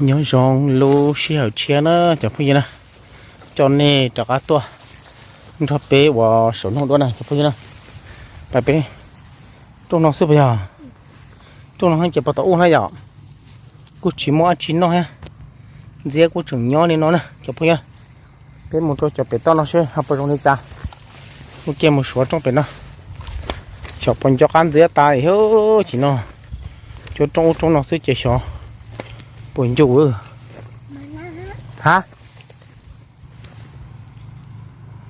Nyob zoo lub sij hawm tshiab na cov phooj ywg na, coj nej rov qab tuaj nrog peb ua saum noog dua na cov phooj ywg na. Pab peb rooj no xwb puas yog? Rooj no ces puas tau ub na yom? Kuj tsis muaj dab tsi noj thiab, ntxiab kuj tseem nyob li no na cov phooj ywg. Peb mus rau cov pem toj no seb ho puas zoo li cas. Ua ke mus suav rooj pem no, xyov puas nco qab ntxiab tas li thiab no. Cuab rooj ub rooj no xwb ces xyov puas ncuj. Ha,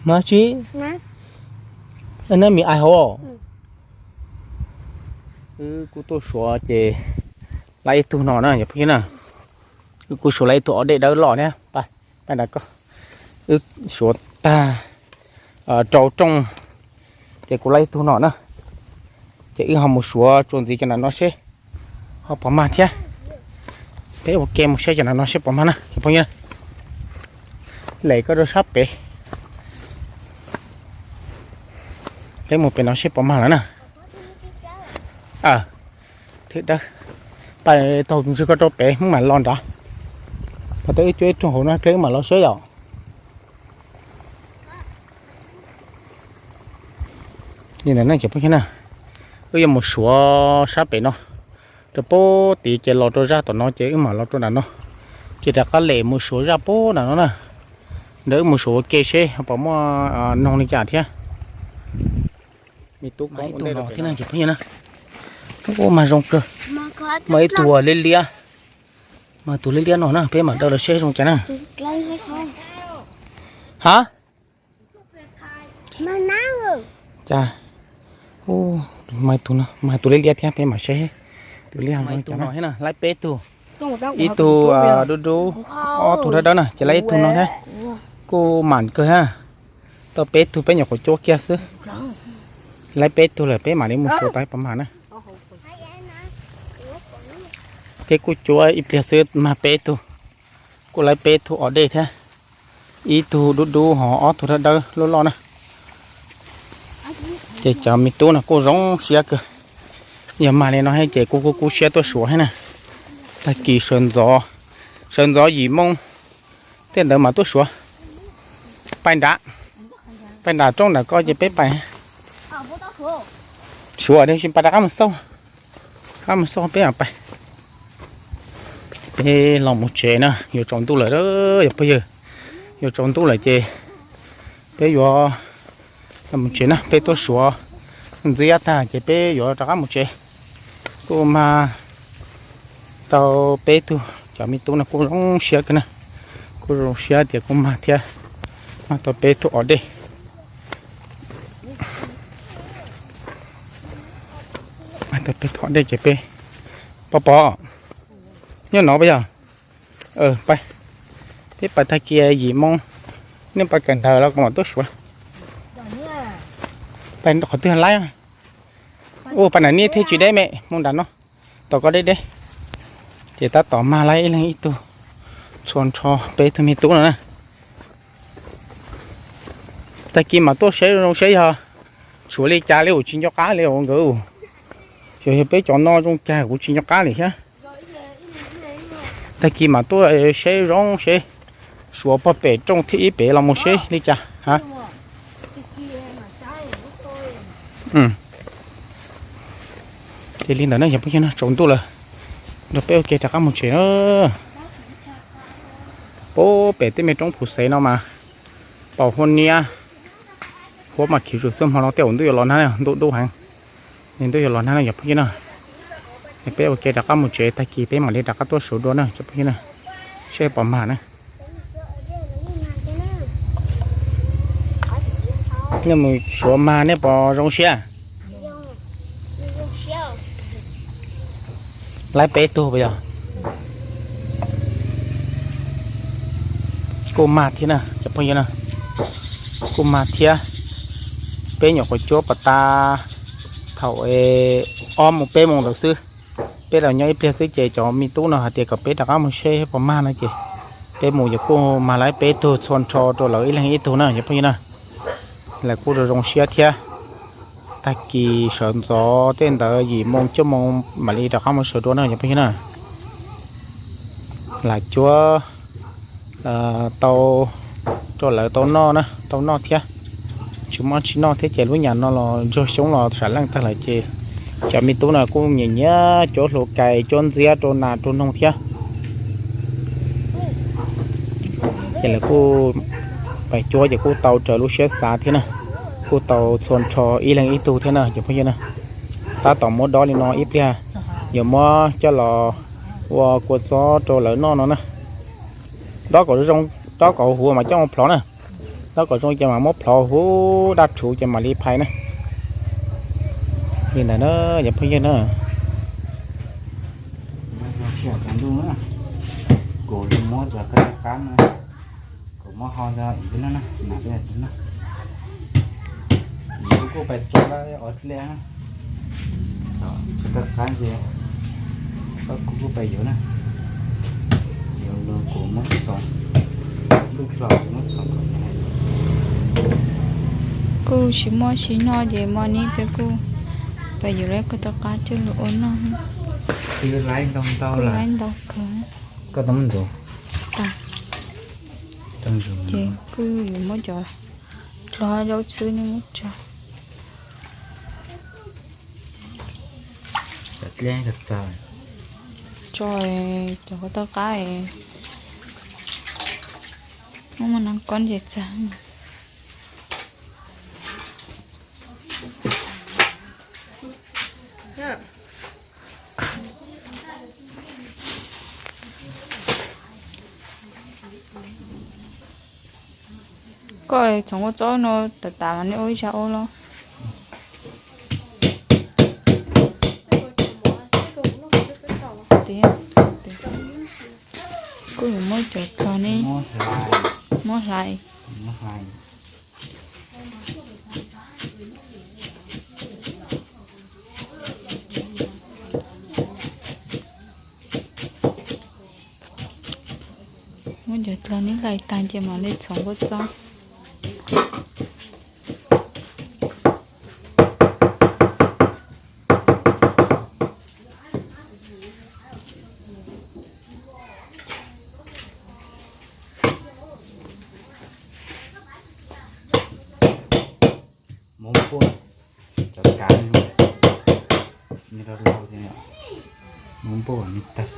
mas tsis, nab mis ais hauv. Wb kuj tuaj suav ces lab ib tug no na cov phooj ywg na. Wb kuj suav lab ib tug ob dej dawb loj thiab. Pab nrad ko, wb suav tag rau rooj ces kuv lab ib tug no na. Ces wb ho mus suav tsuas ntxiv cov nram no seb ho puas mag thiab. Peb ua ke mus saib cov nram no seb puas mag na cov phooj ywg. Lem koj rau sab pem, peb mus pem no seb puas mag lawm na. Thwm dawb, pab taug ntswg koj rau pem wb mam los nrad. Pab tau wb cuab ib rooj hauv no ple wb mam los seb yom. Li ntawd na cov phooj ywg na, wb yuav mus suav sab pem no rau pem tid ces los rau zaj tom no ces wb mam los rau nram no. Ces rov qab lem mus suav zaj pem nram no na. Ntawd wb mus suav ua ke seb puas muaj noog li cas thiab. Me tub koob ua ntej rau pem no thiab na cov phooj ywg na. Ub, mas zoo kawg. Mas ib tug liab liab, mas tus liab liab no na peb mam daws los seb zoo cas na. Ha, cas, mas tus no mas tus liab liab thiab peb mam seb tus liab zoo cas na. Laib peb tug, ib tug dub dub, ob tug dawb dawb na ces laib ib tug no thiab. Kuj mam kawg ha. Tau peb tug peb nyuam qhuav cuab kiag xwb. Laib peb tug lawm peb mam li mus suav tau puas mag na. Peb kuj cuab ib pliag xwb mag peb tug. Kuj laib peb tug ob dej thiab, ib tug dub dub ho ob tug dawb dawb loj loj na. Ces cov me tub no kuj zoo siab kawg. Yog mag li no thiab ces kuj kub kub siab tuaj suav thiab na. Tag kis sawv ntxov, sawv ntxov yim moo tej ntawd mam tuaj suav. Pais nram, pais nram rooj nram ko ces peb pais suav, pais rov qab mus xauj, rov qab mus xauj peb mam pais. Peb los mus tsev na, yuav tsaus ntuj lawm yog phooj ywg. Yuav tsaus ntuj lawm ces peb yuav los mus tsev na, peb tuaj suav ntxiab tag ces peb yuav rov qab mus tsev. Kuj mag tau peb tug, cov me tub no kuj zoo siab kawg na. Kuj zoo siab tias kuj mag thiab, mag tau peb tug ob dej. Mag tau peb tug ob dej ces peb, Pov Pov, nyob no puas yog? Peb pais tag kis yim moo, nej pais kawm ntawv los kuv mam tuaj suav. Pais qhov twg laib? Ua pais nram niaj thiaj tsis deb me mus nram no, tom ko deb deb. Ces tab tom mag laib ib leeg ib tug, txhua nrho peb tug me tub no na. Tag kis mam tuaj saib zoo zoo saib yog tshuav li cas li, kuv tsis nco qab li nkawd. Xyov yog peb cov no zoo cas kuv tsis nco qab li thiab. Tag kis mam tuaj saib zoo seb, suav pog pem rooj thib ib pem los mus seb li cas ha. Ces li ntawd na yog phooj ywg na, tsaus ntuj lawm, nrog peb ua ke rov qab mus tsev na. Pem tej me roob phuv xev no mas paus huab niab, huab mas khiv zus xwb, hmo no tej zaum ntuj yuav los nag, ntuj dub heev, ntuj yuav los nag na yog phooj ywg na. Peb ua ke rov qab mus tsev, tag kis peb mam li rov qab tuaj suav dua na cov phooj ywg na, seb puas mag na. Nej mus suav mag nej puas zoo siab? Laib peb tug puas yog? Kuj mag thiab na cov phooj ywg na, kuj mag thiab. Peb nyuam qhuav cuab pas tas thaum ob mus peb moos ntawd xwb. Peb los nyob ib pliag xwb ces cov me tub no hais tias kom peb rov qab mus seb puas mag no ces peb mus ces kuj mag laib peb tug txhua nrho rau lawv ib leeg ib tug na cov phooj ywg na. Lawv kuj zoo zoo siab thiab. Tag kis sawv ntxov tej ntawd yim moo cuaj moo mam li rov qab mus sawv dua na cov phooj ywg na. Lam cuab tau rau lawv tau noj na, tau noj thiab. Tsis muaj tsis noj thiab ces lub nyam no los ntsuag xyoob los sam leej tag lawm ces cov me tub no kuj nyiam nyiam cuab hluas kais cuab ntxiab rau nas rau noog thiab. Ces lawv kuj pais cuab ces kuj tau raws lub siab xav thiab na, kuj tau txhua nrho ib leeg ib tug thiab na cov phooj ywg na. Tab tom muab dob li no ib pliag yuav muab coj los ua kua txob rau lawv noj no na. Dob kom zoo, dob kom huv mas coj mus plhov na. Dob kom zoo ces mam muab plhov huv daj rhuv ces mam li phais na. Li ntawd na cov phooj ywg na. Kuv muab cov kab qab no, kuv muab ho rau ib na, na, kuv kuj pais tso lawm ob dlej na, kab qab ces kuv kuj pais yuav na, yuav los kuv muab txhoov, lub hlau muab txhoov kom kuj tsis muaj tsis noj ces hmo no peb kuj pais yuav lawm koj tau qab coj los ua noj. Kuj laib ntau ntau lawm, koj tau muab ntxuav tas. Ces kuj yuav muab cov dlog zaub txhwb nej muab tso. Tso cov kua tau qab, muab muaj neeg kob ntses txag. Koj txhoov kua txob no tas tas mas nej ua ib sab ua los. Kuj yuav muab cov dlog ne, muab hlais. Muab cov dlog ne hlais tag ces mam li txhoov kua txob. Muab npuaj cov kav ni rau lau, muab npuaj kom ni tawg.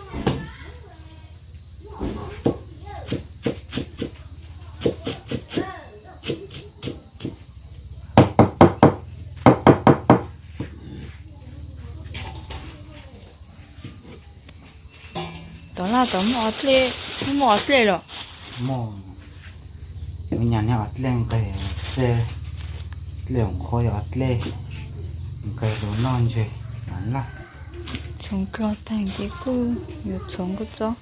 Tom laj tom muaj ob dlej, muaj ob dlej los? Muaj, nyas niag ob dlej nqes, dlej, dlej hauv qhov yog ob dlej nqes los noj ntses mas laj. Txhoov dlog tag ces kuj yuav txhoov kua txob.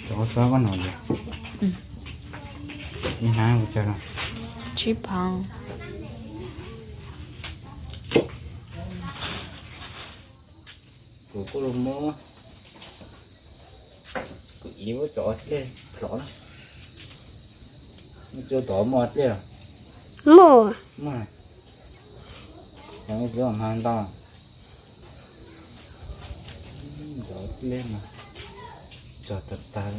Cov kua txob koj noj yog ib hnab ua cas no? Tsib phav. Kuv kuj los muab, kuv ib muab cov ob dlej plhov na. Muaj cua tod muaj ob dlej los? Muaj. Muaj. Cov me xwb mas ntau. Cov ob dlej mas tso tag tag.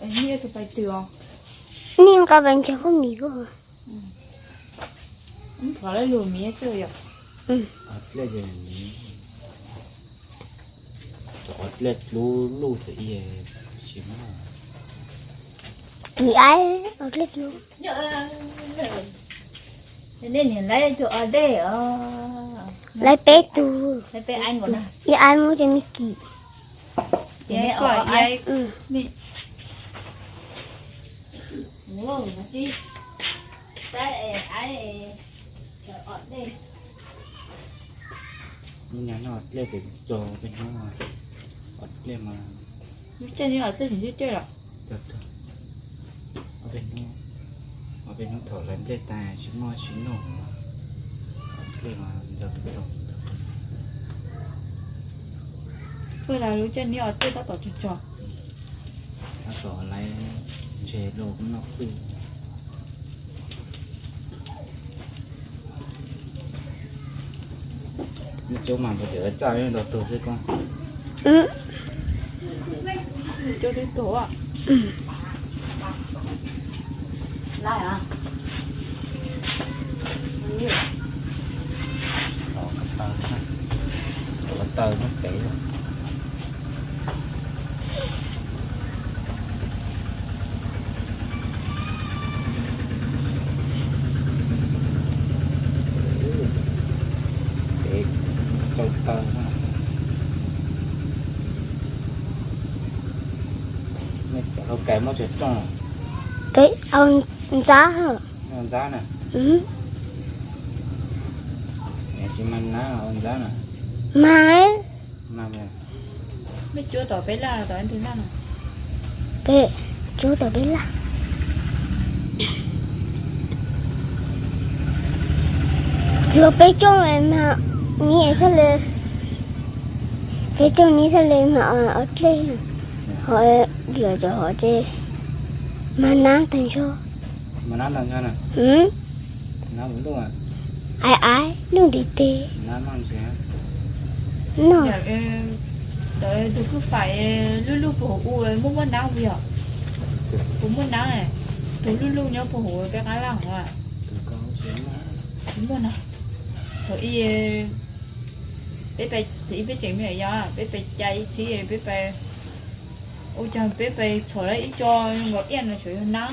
Nej nqa pais ntseeg phooj ywg. Ob dlej, ob dlej dlub luj thaum ub tsis muaj. Ib aib ob dlej dlub. Nej niam lawv tus ob dlej os. Lawv peb tug. Ib aib muab cov me kim. Nyas no ob dlej ces tso peb hnub, ob dlej mas. Ob peb hnub, ob peb hnub thaum hlais nplej tas tsis muaj tsis noj. Ua las lub caij neb os, tej tab tom tsog tsog. Tab tom laiv ntses dua kuv noj qwj. Neb cov mas puas tseem txaj ntau tug xwb koj? Cov twb tuag. Taws, taws muab tev. Tev tsau taws. Nej cov hau kais muab tsawg rooj? Peb au ntxab. Ntxab na. Tsis mag nab au ntxab na. Mag. Mej cuab tom peb laj los tom ntug laj no? Peb cuab tom peb laj. Yog peb coj mas niab thiaj li, peb coj niab thiaj li mas ob dlej. Ho yuav cov hov ces mag nab tag nrho. Mag nab tag nrho na. Ai ai, lub ntiv tes. Noj. Tus kwj faim lub lub puag hauv ua muaj muaj nab yog? Puas muaj nab? Tus lub lub nyob puag hauv peb qab laj hov. Muaj na. Thaum ib, peb, thaum ib peb tseem me nyuam yaus, peb pais cai ib txhib peb pais, ua cas peb pais txhom lawv ib co zoo nkaus iaj no tseem yog nab.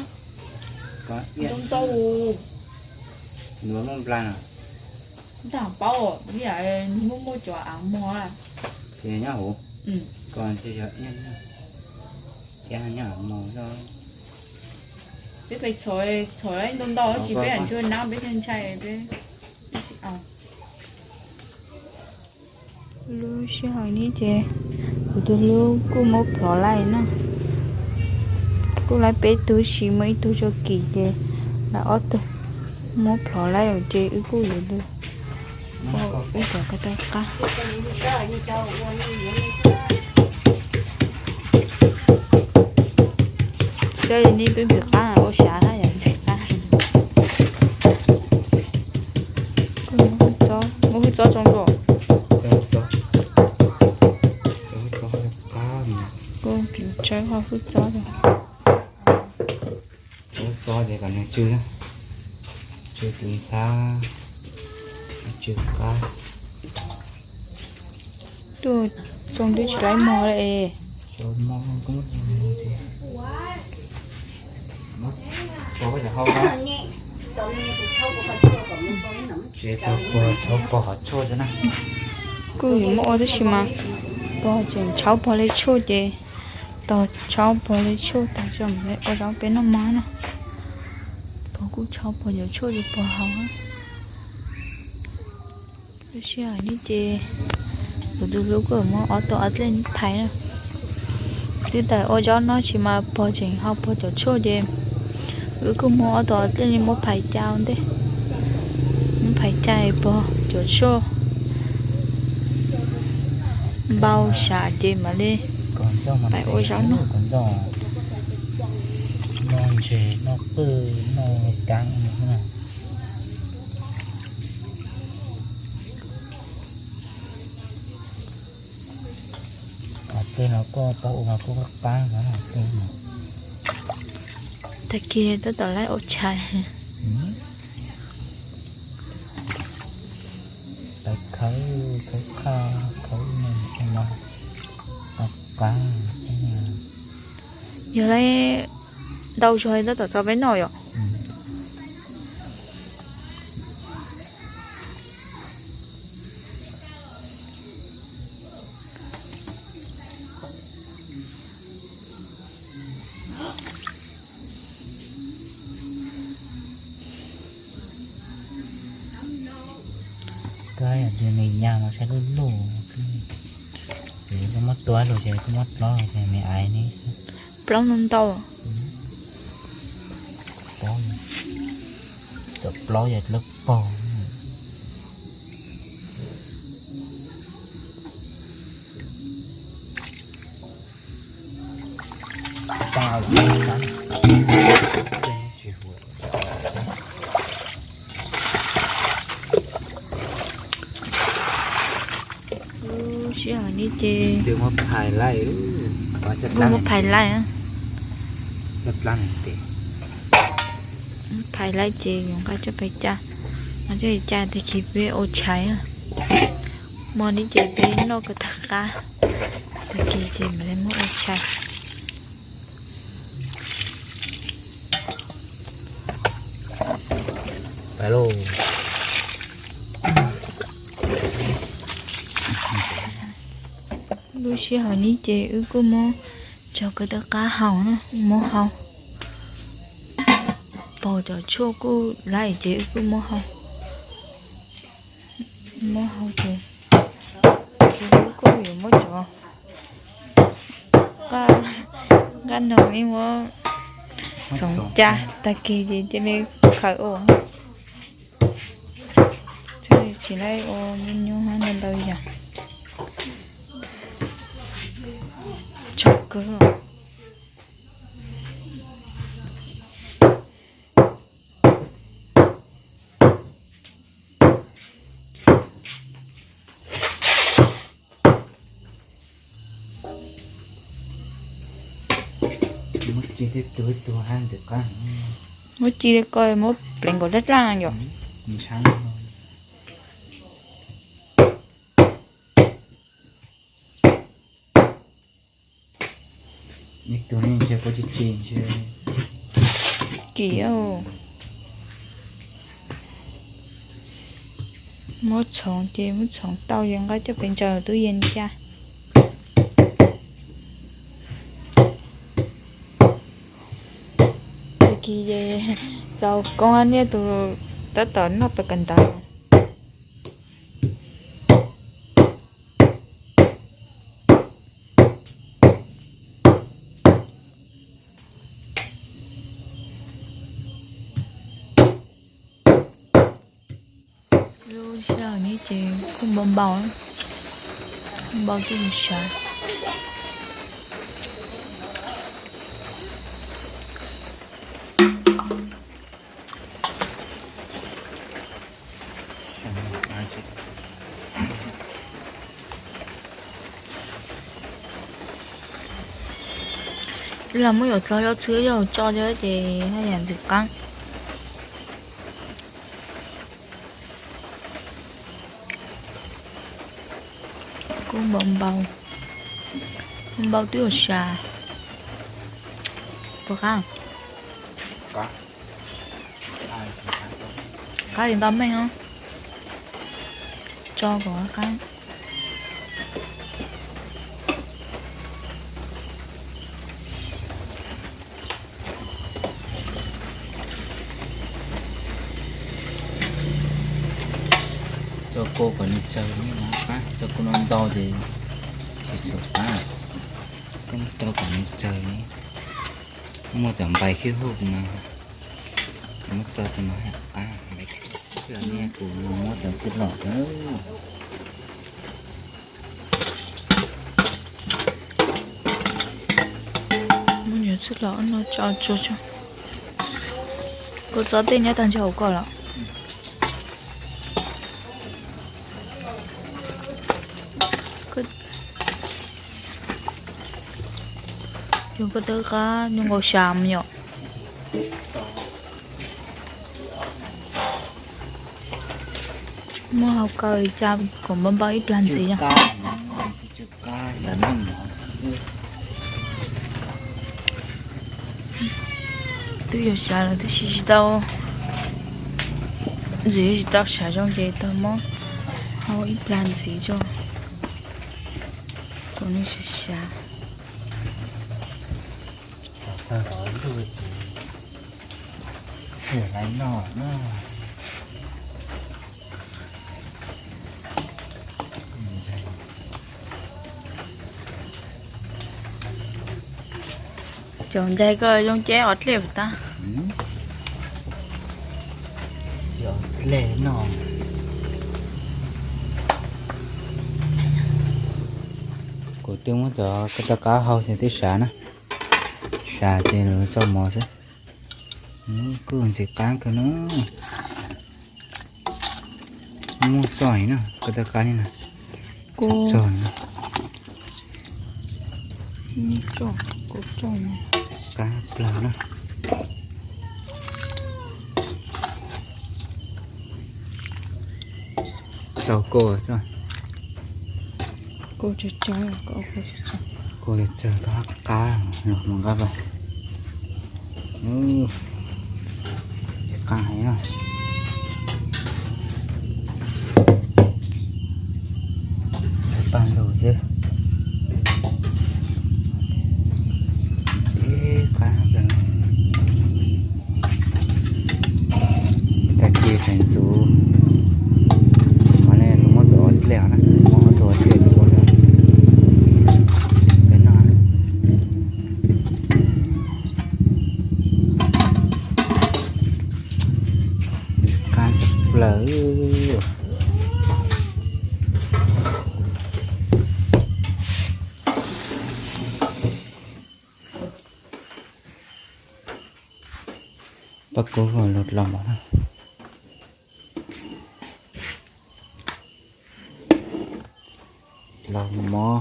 Ntau ntau. Ntab paub, ib yam nws muaj muaj cov av mog. Ces nyob hauv. Ko ntshe yog iab, iab nyob hauv mog. Peb pais txhom, txhom ntau ntau tsis peb am ntsuag nab peb thiaj ntshai peb. Lub sij hawm no ces kuv tus hlub kuj muab plhov laij na. Kuj laij peb tug, sis muaj ib tug tso kim ces laij ob tug. Muab plhov laij ces wb kuj yuav lub, wb cov ko taw qab. Saib li nej peb ntxim qab ua siab hab yam ntxim qab. Kuj muab hwj txob, muab hwj txob tsoo rau. Kuj tsawb ho hwj txob rau. Hwj txob ces kom nws tsw, tsw tus ntxhab, tsw qab. Tuaj tsoo twb tsis laib mog li. Tsev pog pog tshauv pog hov tshuaj xwb na. Kuj yuav muab ua tab sis mas pog tseem tshauv pog li tshuaj ces, tog tshauv pog li tshuaj tag tso mam li ua zaub peb noj mov na. Pog kuj tshauv pog cov tshuaj ces pog haus. Lub sij hawm no ces kuv tus hlub kuj muab ob tug ob dlej phais na. Twb tawm ua zaub noj tsis mas pog tseem hau pog cov tshuaj ces wb kuj muab ob tug ob dlej muab phais cai ua ntej. Muab phais cai pog cov tshuaj npau sam ces mam li pais ua zaub noj. Noj ntses, noj qwj, noj kab. Tej no kuj pab ua kuj qab qab. Tag kis tab tom laib ua tshais. Tawv khawb, khawb qhaj, khawb no, qab. Yog li ntau zog tab tom tso peb noj yom. Kab yog nws nyas mas saib lub lub, ces koj muab tua lug ces koj muab plaub ces nws aiv ne. Plaub ntau ntau. Plaub, cov plaub yog lub pog. Tau. Lub sij hawm no ces muab phais laij, muab phais laij, phais laij ces yuav nqa coj pem cas, nqa coj pem cas tag kis peb ua tshais. Hmo no ces peb noj ko taw qab, tag kis ces mam li muab ua tshais. Lub sij hawm no ces wb kuj muab tso ko taw qab haus na, muab hau. Pom cov tshuaj kuj laij ces wb kuj muab hau. Muab hau ces wb kuj yuav muab cov nqaij no muab txhoov ca, tag kis ces cia li khaws ua. Tsis laij ua nyuaj nyuaj ntau ntau yam. Tshaj kawg. Muab ci li ko muab pleev nkaus dab dab yom. Ib tug ne ntshe puas tsis tsis ntshe. Kim, muab txhoov ces muab txhoov tau ces nqa coj pem ntsaws tub yees cia. Tag kis ces txaus koob niaj tus tab tom noj pem kawm ntawv. Lub sij hawm no ces kuj npau npau, npau twb mus sav. Ib los muab yuav txog yov txhwb yov tso ces haj yam ntxim qab. Kuj npau npau, npau twb ua sas. Puas qab? Qab li npau meej os. Tso kom qab. Tso kua kom nws tsawg ne, tso kua no ntau ces tsis tshua qab. Koj muab tso kom nws tsawg ne, muaj cov npais khib huj no, muab tso rau no qab. Niag kuv muab cov txwj lom. Muab cov txwj lom no tso tsuag tsuag. Koj txo tej nyob tag nrho hauv ko los? Yuav koj tawb qab nyuj nkaus sas yom. Muab hau kaw li cas kom npau npau ib plag ntxiv yom. Twb yuav sas los twb tsis tsis tau, ntxiv tsis tau sas zoo ces tau muab hau ib plag ntxiv tso kom nws sas sas. Cov ntxaig ko zoo ceb os dlej puas tag? Dlej no. Kuv twb muab cov ko taw qab hau ces twb sas na. Cas ces lawv tso mov xwb. Kuj ntxim qab kawg no. Muaj txoj na, koj tau qab li na. Txoj na. Qab plaws na. Tau kua xwb. Kua tsawg tsawg, kua tsawg tsawg, kua tsawg tsawg, kua qab los mus nqa pais. Tsis qab heev na. Paj lug xwb. Tsis qab heev. Tag kis feem ntxov mas ne, muab txog dlej na, muab txog dlej ua peb noj. Qab plaws. Pab kub los los mov na. Los mov.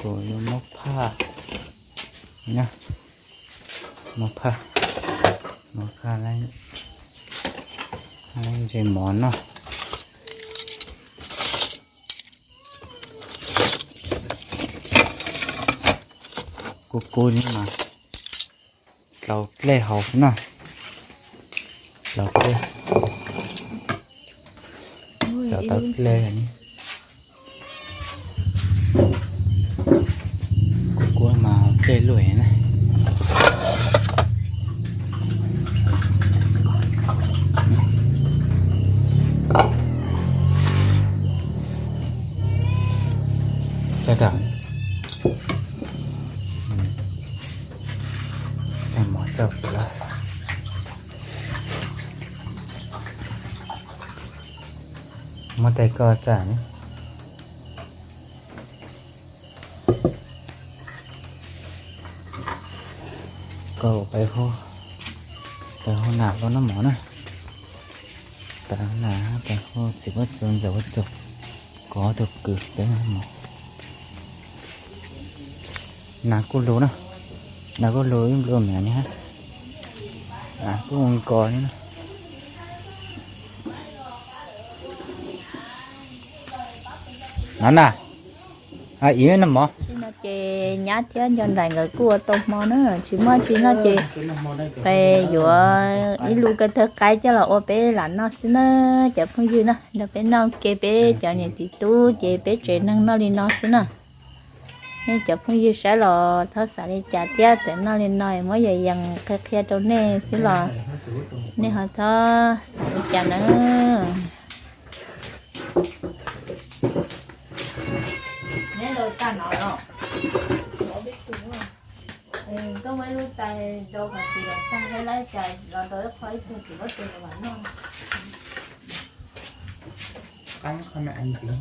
Kuv yuav muab phaj na, muab phaj, muab phaj lawv ntse mov noj. Kub kub li mas dlau dlej haus xwb na. Dlau dlej, txog tau dlej. Kub kub mas dlej luaj na. Tsa kam. Mov txaus lawm. Muab tais koj tsa ne. Koj pais hu, pais hu nam los noj mov na. Pais hu nam, pais hu txiv Huab Txu, ntxawm Huab Txu, kov tus kwv peb noj mov. Nas kuj lus na, nas kuj lus ib nplua miv li hab, nas kuj nko li na. No na, ib noj mov. Ces nyab thiab nco nraim nkawd kuj ua tau hmo na, tsis muaj tsi noj ces pais yuav ib lub kawg thawj qaib coj los ua peb lam noj xwb na. Cov phooj ywg na, nrog peb noj ua ke, peb cov niam txiv tub ces peb tsev neeg noj li no xwb na. Nej cov phooj ywg saib los txhob xav li cas thiab, txawm noj li no muab yam yees qhia qhia rau nej xwb los nej ho txhob xav li cas na. Neb los tag no los, koj muab ib lub tais rau kom tsis los tag, thiab lawv cas los rau ib qho ib tug tsis muab tus los noj. Qab qhov me ntsis.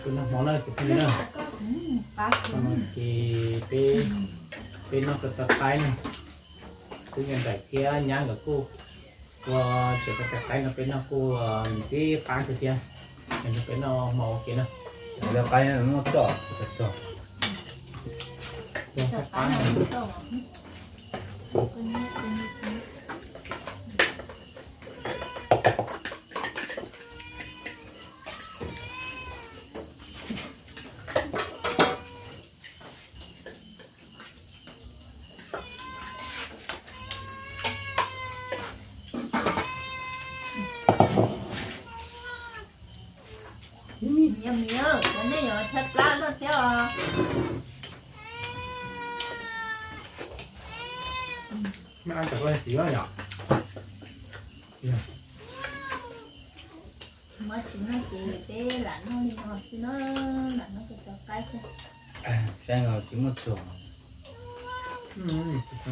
Tus noj hmo na, tus phooj ywg na. Ces peb, peb noj kua txob qaib na. Kuv yog nraim thiab nyab nkawd kuj ua tsev kua txob qaib no, peb noj kuj ntxim qab kawg thiab. Peb noj hmo ua ke na. Qaib muaj txoj, txoj qaib no. Yog mis, cov nej yuav thab plab loj thiab os. Muab tsis noj ces peb lam noj li no xwb na, lam noj kua txob qaib xwb. Saib no tsis muaj tsuag.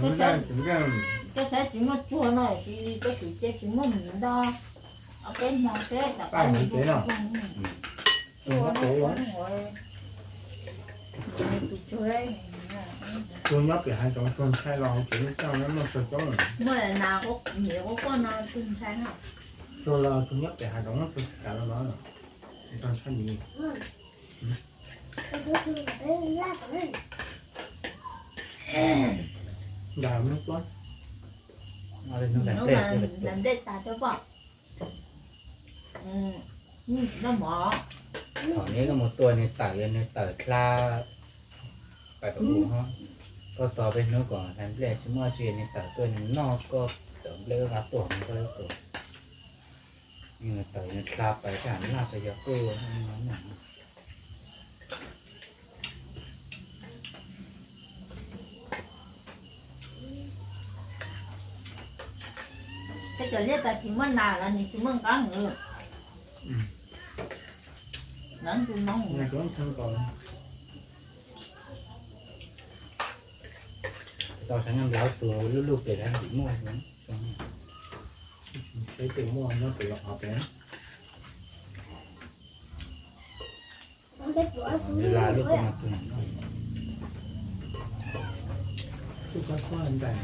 Koj saib tsis muaj tsuag no, koj tsis cia tsis muaj mis ntau. Paj hauv tsev no. Tus nyob pem hav zoov tuag ntshai los hauv tsev no coj muaj tsawg coob. Tuag los tus nyob pem hav zoov no tuag tsis kam los no, tsis tau ntshai li. Nqa hnub tuab, nplej tas rau poj. Noj mov. Thaum neb koj mus tua nws tawm, yog nws tawm dlha pais tom u ho, koj tos peb hnub kom hlais nplej tsis muaj tsi, nws tawm tuaj nws noj koj cov nplej koj nqa tuaj nws koj tuaj. Nws tawm nws dlha pais kaj laj pais yog kuj noj. Tej cov liaj tas tsis muaj nas los nws tsis muaj nqab heev. Nqab tus no. Tau sawv nyob nplog tus luj luj pem lawv tsis muaj. Saib tus muaj nyob pem los qhov pem. Nws la lub koj mas tus no. Tus koj tuaj ntais.